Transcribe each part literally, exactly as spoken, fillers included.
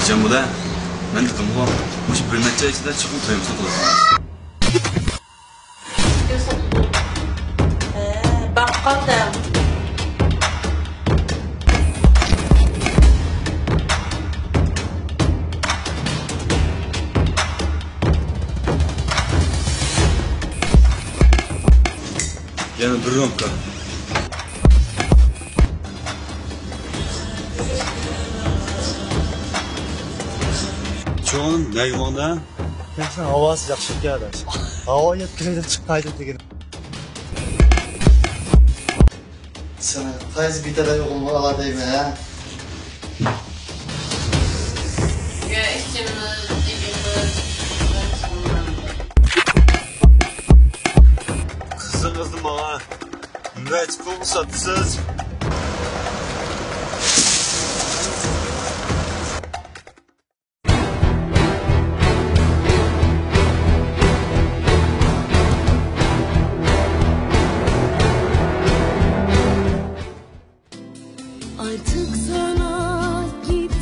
جان بولە، مەن دېدىمغۇ، مۇشۇ بىر نەچچە ئاي ئىچىدە چوقۇم تويىمىزنى قىلىۋېتىمىز. ھە، باققاندا. يەنە بىر رومكا. چوڭ نەگماڭدا. ياخشى، ھاۋاسى ياخشى ئىكەن، ئاداش. ھاۋا يەپ كىرىدىن چىققايدۇ دېگىنى. سېنىڭ قايسى بىتەلەي ئوغلۇڭغا ئالا دەيمەن، ھە؟ يا ئىككىمىز، ئىككىمىز. قىزىڭىزنى ماڭا نەچچە پۇلغا ساتىسىز؟ Artık sana git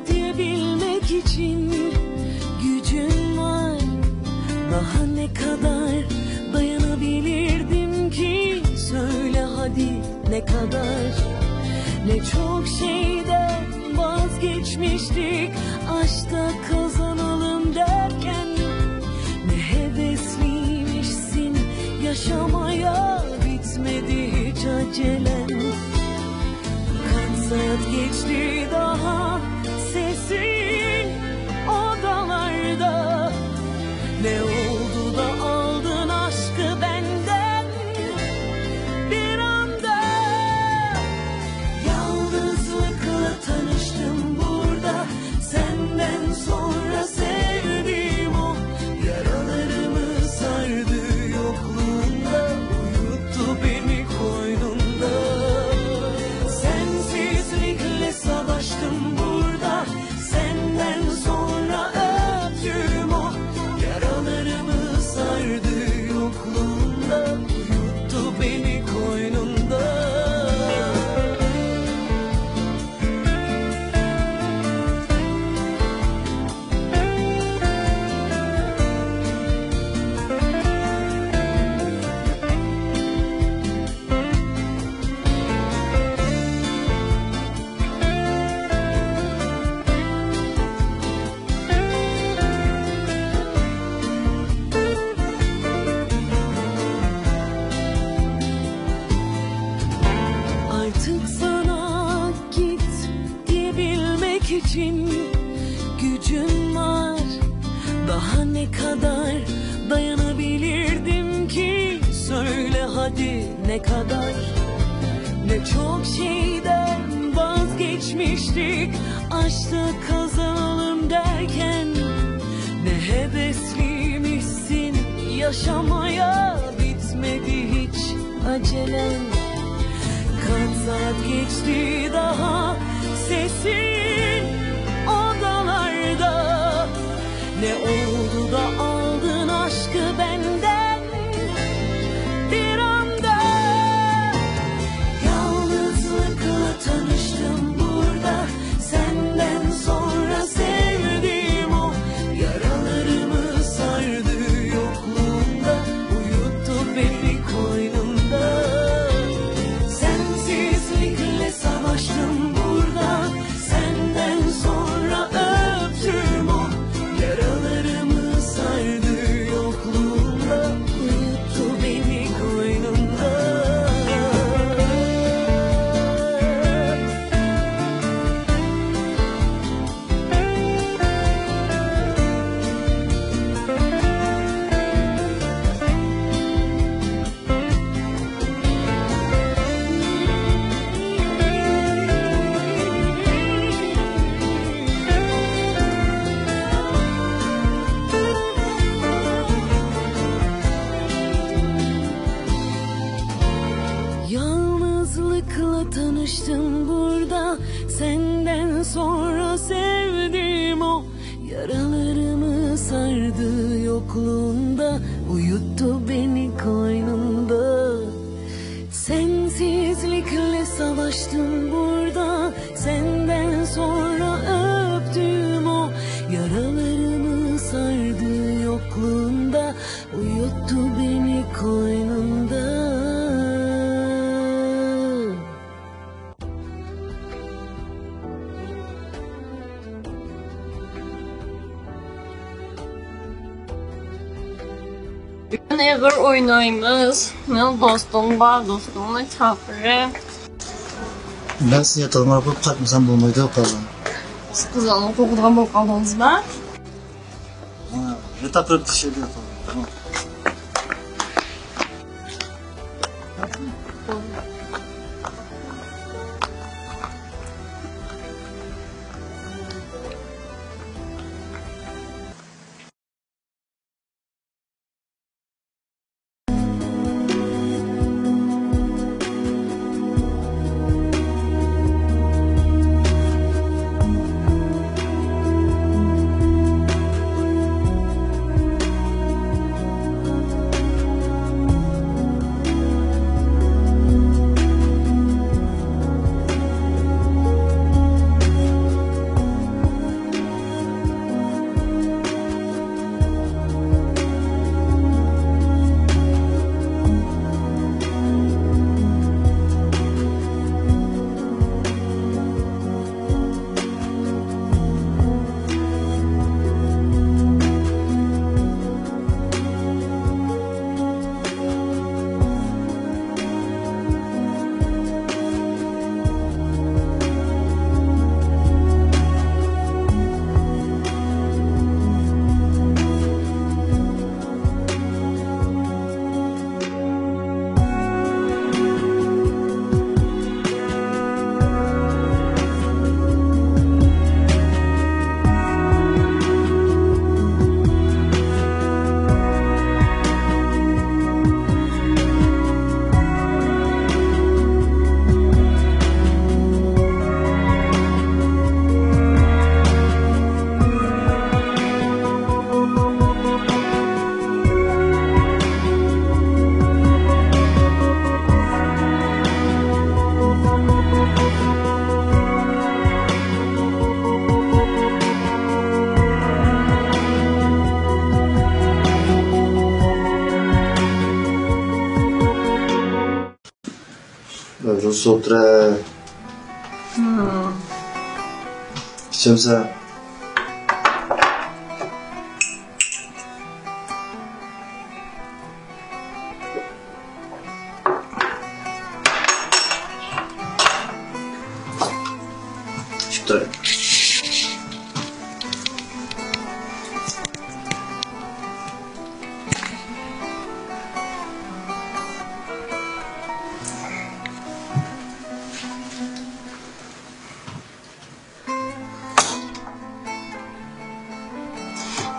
diyebilmek için gücüm var. Daha ne kadar dayanabilirdim ki? Söyle hadi, ne kadar? Ne çok şeyden vazgeçmiştik aşkta kazanalım derken. Ne hevesliymişsin yaşamaya, bitmedi hiç acelen. Kaç saat geçti daha, sesin odalarda. Ne oldu da aldın aşkı benden bir anda? Yalnızlıkla tanıştım burada. Senden sonra sevdiğim o, yaralarımı sardı yokluğunda, uyuttu beni koynunda. Sensizlikle savaştım burada, senden sonra öptüğüm o, yaralarımı sardı yokluğunda, uyuttu beni koynunda. Artık sana git diyebilmek için gücüm var. Daha ne kadar dayanabilirdim ki? Söyle hadi, ne kadar? Ne çok şeyden vazgeçmiştik aşkta kazanalım derken. Ne hevesliymişsin yaşamaya, bitmedi hiç acelen. Kaç saat geçti daha, sesin odalarda. Ne oldu da aldın aşkı benden bir anda? Yalnızlıkla tanıştım burada, senden sonra sevdiğim o, yaralarımı sardı yokluğunda, uyuttu beni koynunda. Sensizlikle savaştım burada, senden sonra öptüm o, yaralarımı sardı yokluğunda, uyuttu beni koynunda. Yalnızlıkla tanıştım burada, senden sonra sevdim o. Yaralarımı sardı yokluğunda, uyuttu beni koynunda. Sensizlikle savaştım burada, senden sonra öptüm o. قوينۇمدا. بۈگۈن ئېغىر ئوينايمىز. مېنىڭ دوستۇم بار، دوستۇمنى چاقىرىپ. مەن سېنى تىلغا قويۇپ قايتمىسام بولمايدۇ، قالغان. سىز قىزلارنى قوغدىغان بولۇپ قالدىڭىزمۇ؟ ھە، ياتاق تۇرۇپ تىكىشىدۇ. رۇخسەت بېرە. ھىم. ئىچەمسەن؟ ئىچىپ تۇراي.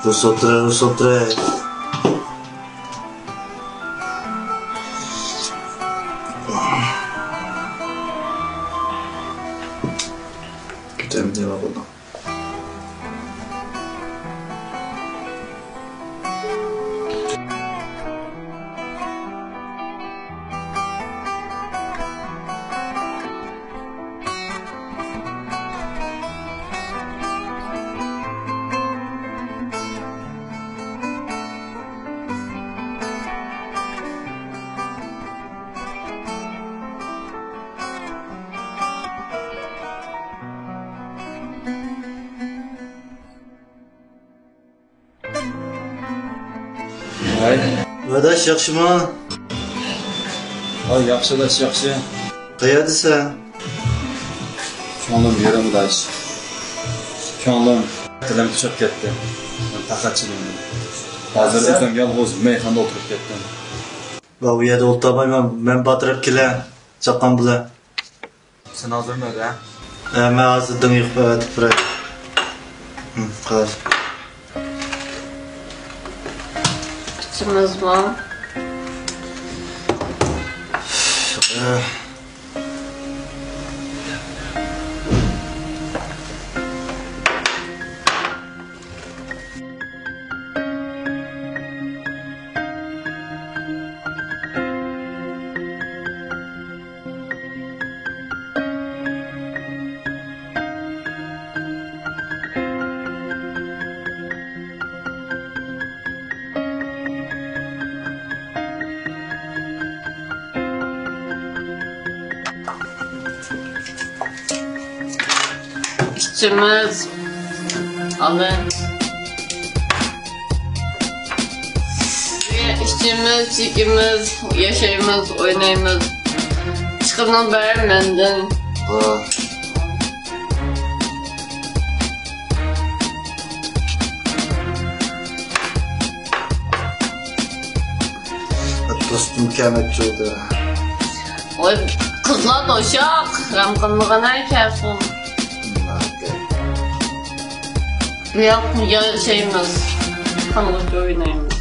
رۇخسەت بېرە، رۇخسەت بېرە. كېتەمدى بۇنىڭ. ۋاي. ۋەدەش، ياخشىمۇ؟ ھاي، ياخشى داش، ياخشى. قەيەردىسەن؟ كۆڭلۈم يېرىم داش. كۆڭلۈم، دىلىم پۇشۇپ كەتتى. مەن تاقەت چىدىمىدىم. ھازىر ئۆزۈم يالغۇز مەيخانىدا ئولتۇرۇپ كەتتىم. ۋە ئۇ يەردە ئولتۇرمايمەن، مەن باتىراپ كېلە، چاققان بىلەن. سەن ھازىر نەدە؟ ئە، مەن ھازىر دىڭ يۇقۇپ ئەۋەتىپ بېرەي. ھىم، خالاس. ئىچىمىزمۇ؟ ئە. ئىچىمىز. ئالدىن. ئىچىمىز، چېكىمىز، ياشايمىز، ئوينايمىز. چىقىڭلار مەندىن. دوستۇم كەمەت چولدى. ۋاي، قىزلار توشاق، غەم قىلمىغىنا كەلسۇن. بۇياق ياشايمىز، خانغۇچ ئوينايمىز.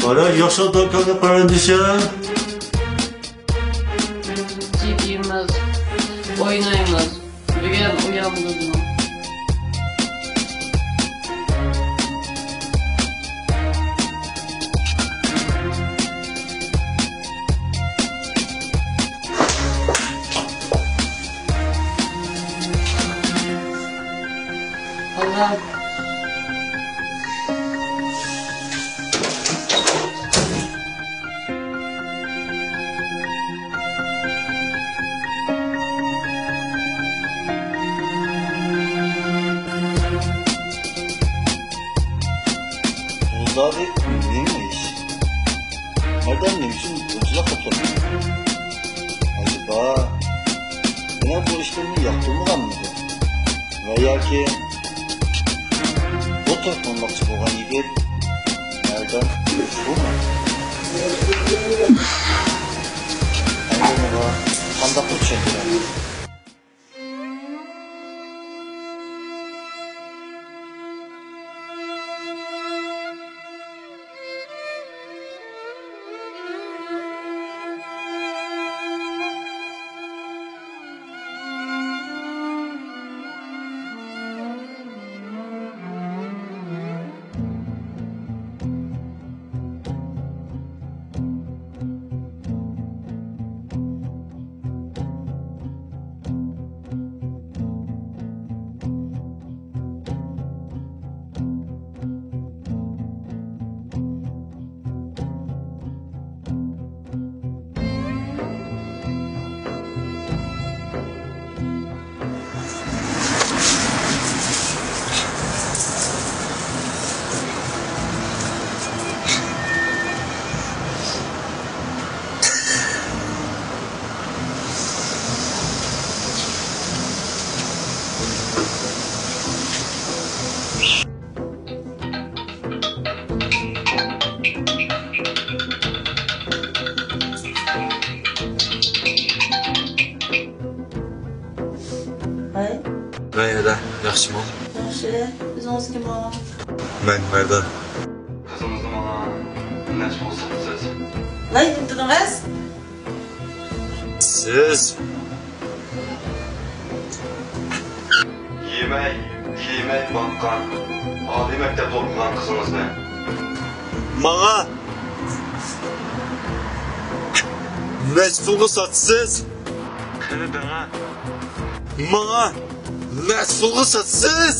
قارا، ياخشى ئادەم كەلدى، قېرىندىشىم. چېكىمىز، ئوينايمىز. بۈگۈن ئۇيالدىمۇ؟ ئاللا. بۇ زادى نېمە ئىش؟ مەردان نېمە ئۈچۈن بۇنچىلىك قىلىپ تۇرىدۇ؟ ئەجەبا، مېنىڭ بۇ ئىشلىرىمنى ياقتۇرمىغانمىدى؟ ۋە ياكى بۇ توي قىلماقچى بولغان يىگىت مەردان شۇمۇ؟ ئەمدى ئۇنىڭغا قانداقمۇ چۈشەندۈرەي؟ ھاي. ھاي، ھەدە، ياخشىمۇ؟ ياخشى. ئۆزىڭىز كىم ئۇ؟ مەن مەردان. قىزىڭىزنى ماڭا نەچچە پۇل ساتىسىز؟ لاي، نېمە دېدىڭىز؟ سىز يېمەي، كىيمەي باققان، ئالىي مەكتەپتە ئوقۇغان قىزىڭىزنى ماڭا نەچچە پۇلغا ساتىسىز؟ قېنى دەڭە. ماڭا نەچچە پۇلغا ساتىسىز؟